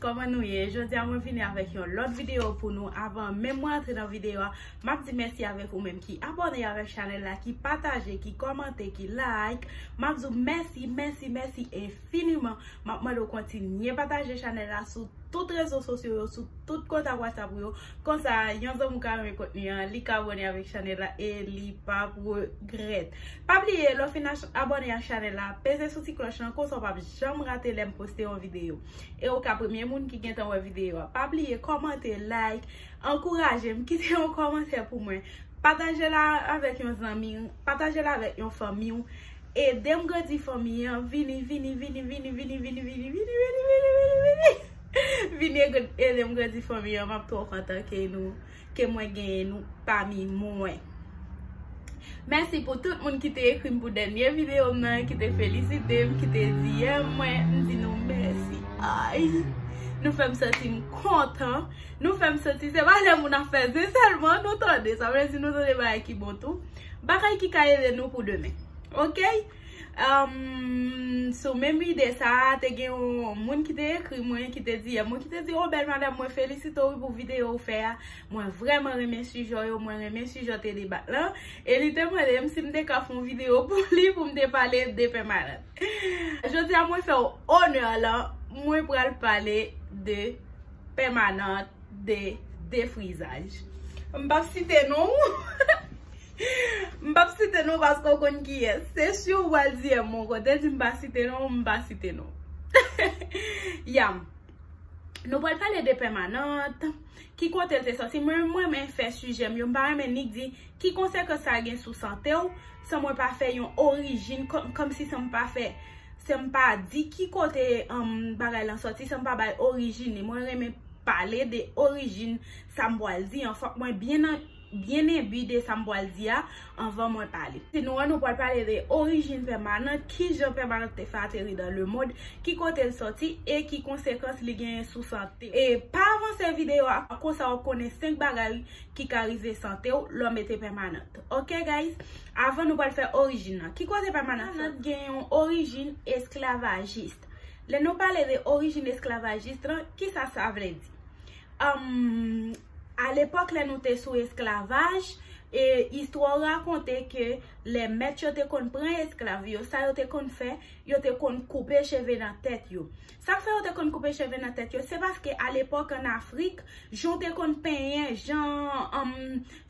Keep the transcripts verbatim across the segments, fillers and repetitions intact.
Kòman nou ye? Jodi a mwen vini avèk yon lòt videyo pou nou. Avan menm mwen antre nan videyo a, m ap di mèsi avèk ou menm ki abòne avèk chanèl la, ki pataje, ki kòmante, ki like. M ap di w mèsi, mèsi, mèsi enfiniman. M ap mande w kontinye pataje chanèl la sou tout rezo sosyo yo, sou tout kontak WhatsApp ou yo. Konsa, yon zanmi w ka renmen kontni an, li ka abòne avèk chanèl la e li p ap regrèt. Pa bliye, lè w fin ach- abòne ak chanèl la, peze sou ti klòch lan, konsa w p ap janm rate lè m poste yon videyo. E w ka premye moun ki gentan wè videyo a. Pa bliye kòmante, like, ankouraje m, kite yon kòmantè pou mwen. Pataje l avèk yon zanmi w, pataje l avèk yon fanmi w. Ede m grandi fanmi an, vini, vini, vini, vini, vini, vini, vini, vini, vini, vini, vini, vini. Vini ede m grandi fanmi an, m ap twò kontan ke nou, ke mwen genyen nou pami mwen. Mèsi pou tout moun ki te ekri m pou dènye videyo m nan, ki te felisite m, ki te di M mwen, m di nou mèsi. Ay, nou fè m santi m kontan, nou fè m santi se pa lè moun ap fè zen sèlman nou tande, sa vle di nou tande bagay ki bon tou. Bagay ki ka ede nou pou demen. Oke? Um, sou menm ide sa a, te gen yon moun ki te ekri mwen, ki te di M mwen, ki te di, "O, bèl madanm, mwen felisite w wi pou videyo ou fè a. Mwen vrèman renmen sijè w yo, mwen renmen sijè w te debat lan." E li te mande m si m te ka fè yon videyo pou li, pou m te pale de pèmanant. Jodi a, mwen fè w onè lan, mwen pral pale de pèmanant, de defrizaj. M p ap site non. M p ap site non paske w konn kiyès. Se si w pral di M mwen, w te di m pa site non, m pa site non. Yam. Nou pral pale de pèmanant. Ki kote l te sòti? Mwen, mwen renmen fè sijè m yo. M pa renmen ni di ki konsekans sa gen sou sante w, san mwen pa fè yon orijin, kòm, kòmsi san m pa fè, san m pa di ki kote, um, bagay lan sòti, san m pa bay orijin li. Mwen renmen pale de orijin sa m pral di an. Fòk mwen byen an, byen enbi de sa m pral di a anvan mwen pale. Si nou wè, nou pral pale de orijin pèmanant, kijan pèmanant te fè ateri dans le monde, ki kote l sòti e ki konsekans li genyen sou sante. E pa avanse videyo a, konsa w ap konnen senk bagay ki ka rive sante w lè w mete pèmanant. Oke, guys? Avan nou pral fè orijin nan. Ki kote pèmanant sòti? Pèmanant gen yon orijin esklavajis. Lè nou pale de orijin esklavajis lan, kisa sa vle di? Um, alepòk, lè nou te sou esklavaj, e istwa rakonte ke lè mèt yo te konn pran esklav yo, sa yo te konn fè, yo te konn koupe cheve nan tèt yo. Sa k fè yo te konn koupe cheve nan tèt yo, se paske alepòk ann Afrik, jan w te konn penyen, jan, um,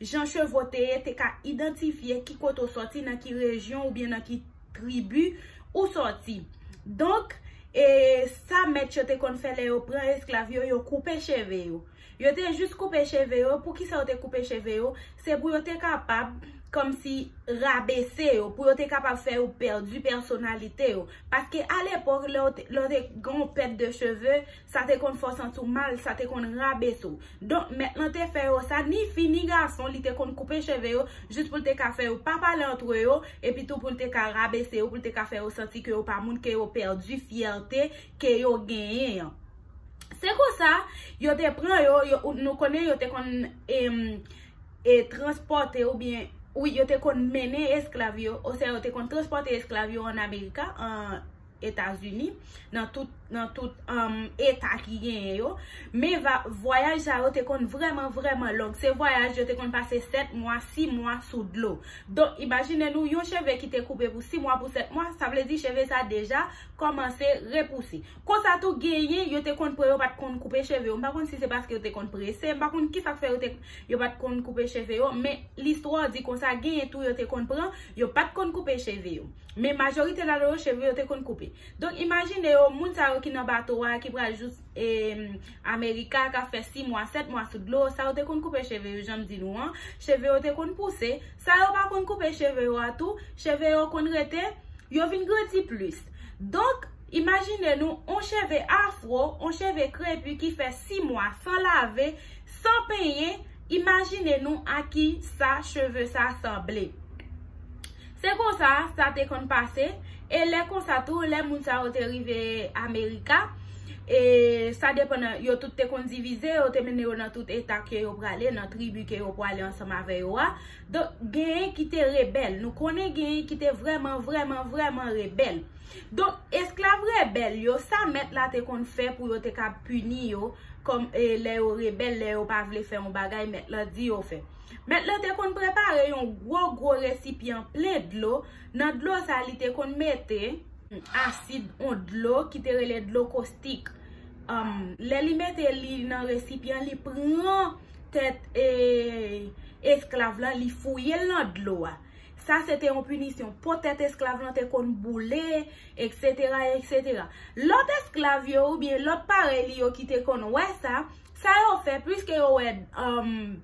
jan cheve w te ye, te ka idantifye ki kote w sòti, nan ki rejyon oubyen nan ki tribi ou sòti. Donk, e sa mèt yo te konn fè lè yo pran esklav yo, yo koupe cheve yo. Yo te jis koupe cheve yo. Poukisa yo te koupe cheve yo? Se pou yo te kapab, kòmsi, rabese yo, pou yo te kapab fè yo pèdi pèsonalite yo. Paske alepòk, lè w te, lè w te gen yon pèt de cheve, sa te konn fè w santi w mal, sa te konn rabese w. Donk, mèt lan te fè yo sa, ni fi ni gason, li te konn koupe cheve yo, jis pou l te ka fè yo pa pale antre yo, epi tou pou l te ka rabese yo, pou l te ka fè yo santi ke yo pa moun, ke yo pèdi fyète ke yo genyen an. Se konsa, yo te pran yo, yo, nou konnen yo te konn, em, e, transpòte oubyen, wi, yo te konn mennen esklav yo, oswa yo te konn transpòte esklav yo ann Amerika, an Etazini, nan tout, nan tout, um, eta ki genyen yo. Men va, vwayaj sa yo te konn vrèman, vrèman long. Se vwayaj yo te konn pase sèt mwa, sis mwa sou dlo. Donk, imajine nou, yon cheve ki te koupe pou sis mwa, pou sèt mwa, sa vle di cheve sa deja kòmanse repouse. Konsa tou, genyen, yo te konn pran, yo pa t konn koupe cheve yo. M pa konn si se paske yo te konn prese, m pa konn ki sa k fè yo te, yo pa t konn koupe cheve yo, men listwa di konsa, genyen tou, yo te konn pran, yo pa t konn koupe cheve yo. Men majorite ladan yo, cheve yo te konn koupe. Donk, imajine yo, moun sa yo ki nan bato a, ki pral jous, em, Amerika, k ap fè sis mwa, sèt mwa sou dlo, sa yo te konn koupe cheve yo, jan m di nou an. Cheve yo te konn pouse. Sa yo pa konn koupe cheve yo a tou, cheve yo konn rete, yo vin grandi plis. Donk, imajine nou, on cheve afwo, on cheve krepi ki fè sis mwa san lave, san penyen, imajine nou a ki sa cheve sa sanble. Se konsa, sa te konn pase, e lè konsa tou, lè moun sa yo te rive Amerika, E sa depann, yo tout te konn divize, yo te mennen yo nan tout eta ke yo prale, nan tribi ke yo prale ansanm avè yo a. Donk, genyen ki te rebèl. Nou konnen genyen ki te vrèman, vrèman, vrèman rebèl. Donk, esklav rebèl yo, sa mèt la te konn fè pou yo te ka pini yo, kòm, e, lè yo rebèl, lè yo pa vle fè yon bagay, mèt la di yo fè. Mèt la te konn prepare yon gwo, gwo resipyan plen dlo. Nan dlo sa, li te konn mete asid, yon dlo ki te rele dlo kostik. Anm, lè li mete li nan resipyan, li pran tèt, e, esklav la, li fouye l nan dlo a. Sa se te yon pinisyon pou tèt esklav lan te konn boule, et cetera, et cetera. Lòt esklav yo oubyen lòt parèy li yo ki te konn wè sa, sa yo fè, piske yo wè, anm,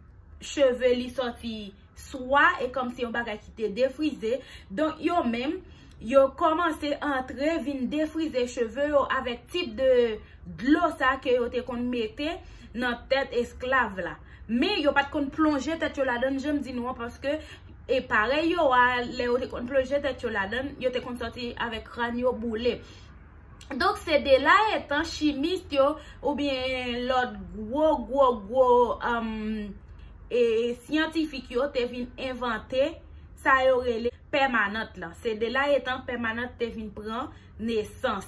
cheve li sòti swa, e kòmsi yon bagay ki te defrize. Donk, yo menm, yo kòmanse antre vin defrize cheve yo avèk tip de dlo sa ke yo te konn mete nan tèt esklav la. Men yo pa t konn plonje tèt yo ladan l, jan m di nou an, paske, e parèy yo a, lè yo te konn plonje tèt yo ladan l, yo te konn sòti avèk kràn yo boule. Donk, se de la etan chimis yo, oubyen lòt gwo, gwo, gwo, anm, e, syantifik yo te vin envante sa yo rele pèmanant lan. Se de la etan pèmanant te vin pran nesans.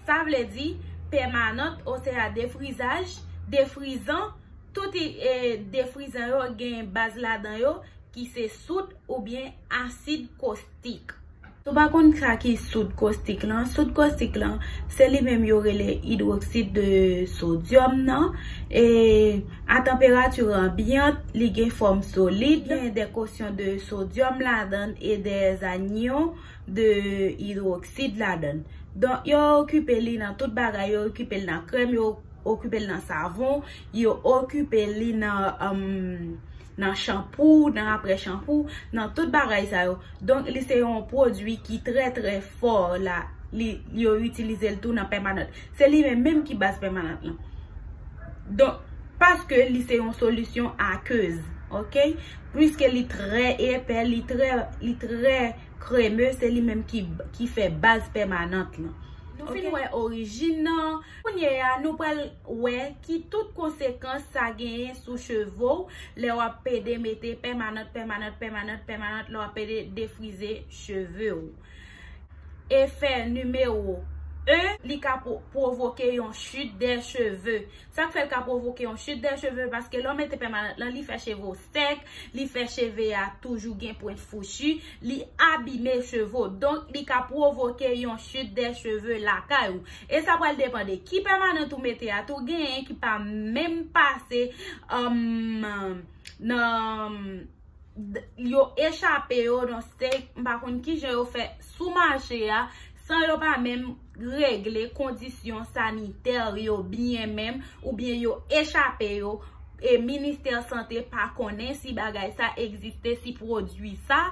Sa vle di, pèmanant, osea defrizaj, defrizan, tout, e, defrizan yo gen baz ladan yo, ki se soud oubyen asid kostik. Si w pa konn sa ki soud kostik lan, soud kostik lan, se li menm yo rele idwoksid de sodyòm nan. E a tanperati anbyant, li gen fòm solid, gen de kosyon de sodyòm ladan l e de anyon de idwoksid ladan l. Donk, yo okipe li nan tout bagay, yo okipe l nan krèm, yo okipe l nan savon, yo okipe li nan, anm, nan chanpou, nan apre chanpou, nan tout bagay sa yo. Donk, li se yon pwodui ki trè, trè fò la. Li, yo itilize l tou nan pèmanant. Se li menm menm ki baz pèmanant lan. Donk, paske li se yon solisyon akez, oke? Piske li trè epè, li trè, li trè kreme, se li menm ki, ki fè baz pèmanant lan. Nou fin wè orijin nan. Kounye a, nou pral wè ki tout konsekans sa genyen sou cheve w lè w ap pede mete pèmanant, pèmanant, pèmanant, pèmanant, lè w ap pede defrize cheve w. Efè nimewo en, li ka pwo-, pwovoke yon chute des cheveux. Sa k fè l ka pwovoke yon chute des cheveux, paske lè w mete pèmanant lan, li fè cheve w sèk, li fè cheve a toujou gen pwent fouchi, li abime cheve w. Donk, li ka pwovoke yon chute des cheveux lakay ou. E sa pral depann de ki pèmanant ou mete a tou, genyen ki pa menm pase, anm, nan d-, yo echape yo, donk se, m pa konn kijan yo fè sou mache a, san yo pa menm regle kondisyon sanitè yo byen menm, oubyen yo echape yo, e ministè sante pa konnen si bagay sa egziste, si pwodui sa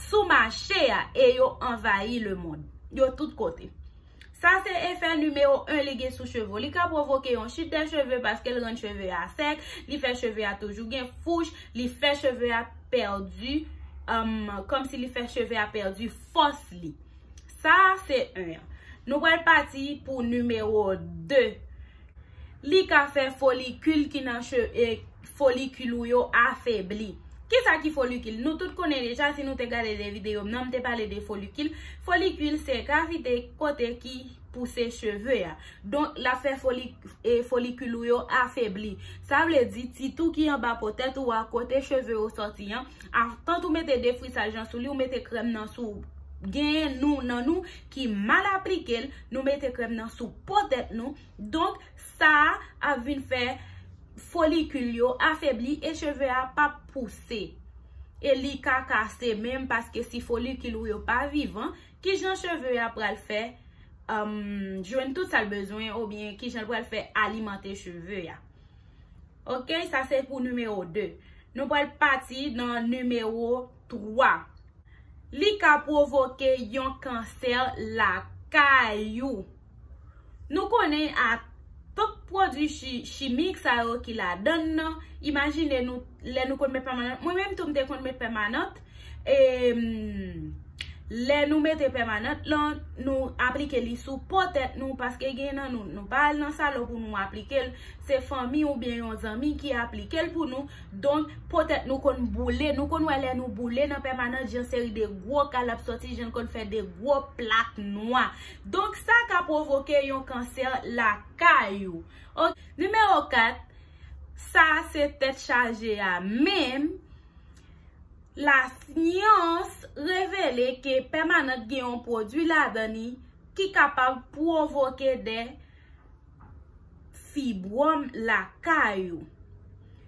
sou mache a, e yo anvayi lemonn. Yo tout kote. Sa se efè nimewo en li gen sou cheve w. Li ka pwovoke yon chute des cheveux paske l rann cheve a sèk, li fè cheve a toujou gen fouch, li fè cheve a pèdi, um, kòmsi li fè cheve a pèdi fòs li. Sa se en an. Nou pral pati pou nimewo de. Li ka fè folikil ki nan che-, e, folikil ou yo afebli. Kisa ki folikil? Nou tout konnen deja, si nou te gade de videyo m nan, m te pale de folikil. Folikil se kavite kote ki pouse cheve a. Donk, l ap fè foli-, e, folikil ou yo afebli. Sa vle di, ti tou ki anba po tèt ou a, kote cheve yo sòti an, a, tank ou mete defrisaj lan sou li, ou mete krèm nan sou, genyen nou nan nou ki mal aplike l, nou mete krèm nan sou po tèt nou. Donk, sa a ap vin fè folikil yo afebli e cheve a p ap pouse. E li ka kase menm, paske si folikil ou yo pa vivan, kijan cheve a pral fè, um, jwenn tout sa l bezwen, oubyen kijan l pral fè alimante cheve a? Oke, sa se pou nimewo de. Nou pral pati nan nimewo twa. Li ka pwovoke yon kansè lakay ou. Nou konnen a tout pwodui chi-, chimik sa yo ki ladan l nan, imajine nou, lè nou konn met pèmanant, mwen menm tou m te konn met pèmanant, e, mm, Lè nou mete pèmanant lan, nou aplike li sou po tèt nou, paske gen nan nou, nou pa al nan salon pou nou aplike l, se fanmi oubyen yon zanmi ki aplike l pou nou. Donk, po tèt nou konn boule, nou konn wè lè nou boule nan pèmanant, jan seri de gwo kal ap sòti, jan l konn fè de gwo plak nwa. Donk, sa ka pwovoke yon kansè lakay ou. Ok, nimewo kat, sa se tèt chaje a menm. Lasyans revele ke pèmanant gen yon pwodui ladan li ki kapab pwovoke de fibwòm lakay ou.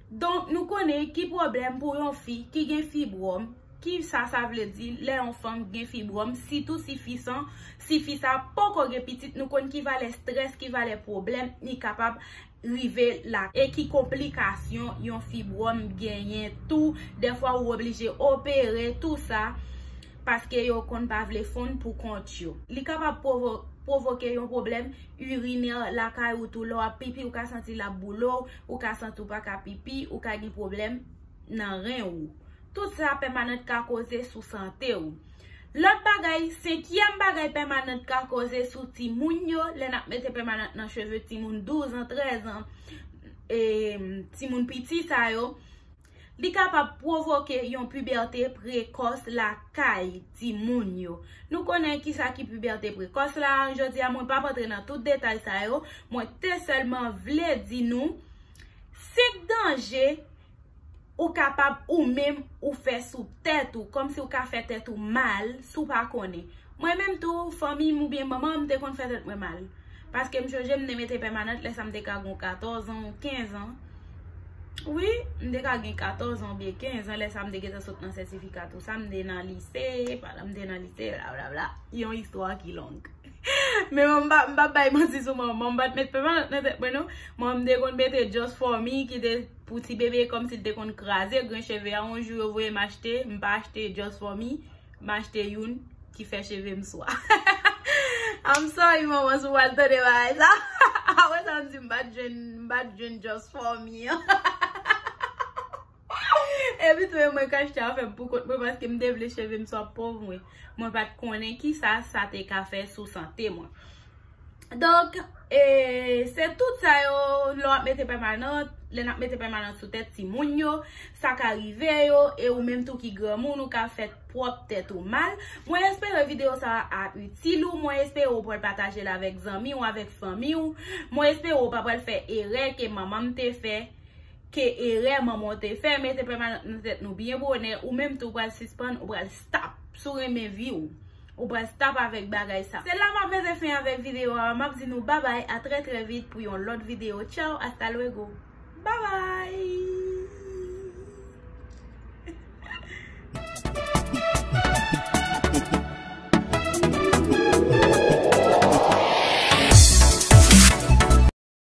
Donk, nou konnen ki pwoblèm pou yon fi ki gen fibwòm, ki sa sa vle di lè yon fanm gen fibwòm, sitou si fi sa, si fi sa poko gen pitit, nou konn ki valè strès, ki valè pwoblèm li kapab rive la, e ki konplikasyon yon fibwòm genyen tou. Dèfwa ou oblije opere tou sa, paske yo konn pa vle fonn pou kont yo. Li kapab pwovo-, pwovoke yon pwoblèm irinè lakay ou tou. Lè w ap pipi, ou ka santi l ap boule w, ou ka santi w pa ka pipi, ou ka gen pwoblèm nan ren ou. Tout sa pèmanant ka koze sou sante w. Lòt bagay, senkyèm bagay pèmanant ka koze sou timoun yo, lè n ap mete pèmanant nan cheve timoun douz an, trèz an, e, timoun piti sa yo, li kapab pwovoke yon pibète prekòs lakay timoun yo. Nou konnen kisa ki pibète prekòs la, jodi a mwen p ap antre nan tout detay sa yo, mwen te sèlman vle di nou senk danje ou kapab ou menm ou fè sou tèt ou, kòmsi ou ka fè tèt ou mal si w pa konnen. Mwen menm tou, fanmi m oubyen manman m te konn fè tèt mwen mal. Paske m chonje m te mete pèmanant lè sa m te ka gon katòz an ou kenz an. Wi, m te ka gen katòz an oubyen kenz an lè sa m te gentan sot nan sètifika tou sa, m te nan lise, pandan m te nan lise, bla bla bla. Yon istwa ki long. Men mwen m pa, m pa bay manti sou mwen, mwen m pa t met pèmanant nan tèt mwen non. Mwen m te konn mete just for me ki te pou ti bebe kòmsi l te konn kraze grenn cheve a. Yon jou yo voye m achte, m pa achte just for me, m achte youn ki fè cheve m swa. I'm sorry manman si w al tande bagay sa. Apre sa m di m pa t jwenn, m pa t jwenn just for me an. Epi tou mwen k achte afè m pou kont mwen paske m te vle cheve m swa pòv mwen. Mwen pa t konnen kisa sa te ka fè sou sante mwen. Donk, e, se tout sa yo, lè w ap mete pèmanant, lè n ap mete pèmanant sou tèt timoun yo, sa ka rive yo, e ou menm tou ki granmoun, ou ka fè pwòp tèt ou mal. Mwen espere videyo sa a itil ou, mwen espere ou pral pataje l avèk zanmi w, avèk fanmi w. Mwen espere ou pa pral fè erè ke manman m te fè, ke erè manman w te fè, mete pèmanant nan tèt nou byen bonè, ou menm tou pral sispann, ou pral stop. Si w renmen vi w, ou pral stop avèk bagay sa. Se la m ap mete fen avèk videyo a, m ap di nou babay, a trè trè vit pou yon lòt videyo. Tchaw, hasta luego. Babay!